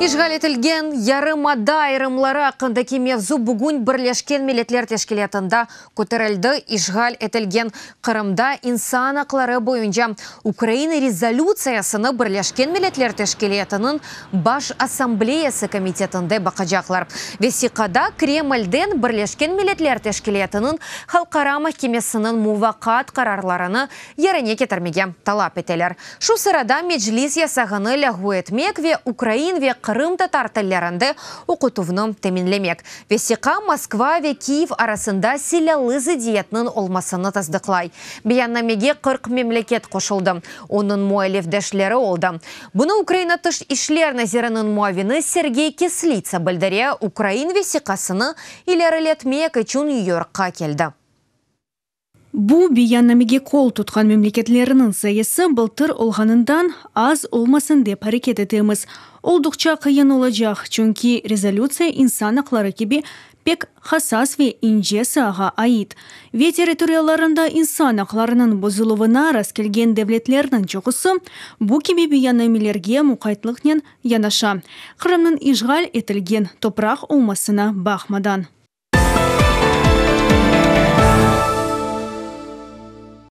İşğal etilgen yarımada ayırımları aqqındaki mevzu bugün Birleşken Milletler Teşkilâtında köterildi. İşğal etilgen Qırımda insan aqları boyunca ukrain rezolütsiyasını Birleşken Milletler Teşkilâtınıñ Baş Assambleyası komitetinde baqacaqlar. Vesiqada Kremlden Birleşken Milletler Teşkilâtınıñ Halqara mahkemesiniñ muvaqqat qararlarını yerine ketirmege talap eteler. Şu sırada Meclis yasağını lâğu etmek ve ukrain ve qırımtatar tillerinde oqutuvnı teminlemek. Vesiqa Moskva ve Kiyev arasında silâlı zıddiyetniñ olmasını tasdıqlay. Beyannamege 40 memleket qoşuldı, onıñ müellifdeşleri oldı. Bunı Ukraina Tış işler naziriniñ muavini Sergey Kislitsa bildire, ukrain vesiqasını ileriletmek içün Nyu-Yorkqa keldi. Bu beyannamege qol tutqan memleketlerniñ sayısı bıltır olğanından az olmasın dep areket etemiz. Olduqça qıyın olacaq, çünki rezolütsiya insan aqları kibi pek hassas ve ince saağa ait. Ve territoriyalarında insan aqlarınıñ bozuluvına rastkelgen devletlerniñ çoqusı bu kibi beyannamelerge muqaytlıqnen yanaşa, Qırımnıñ işğal etilgen topraq olmasına baqmadan.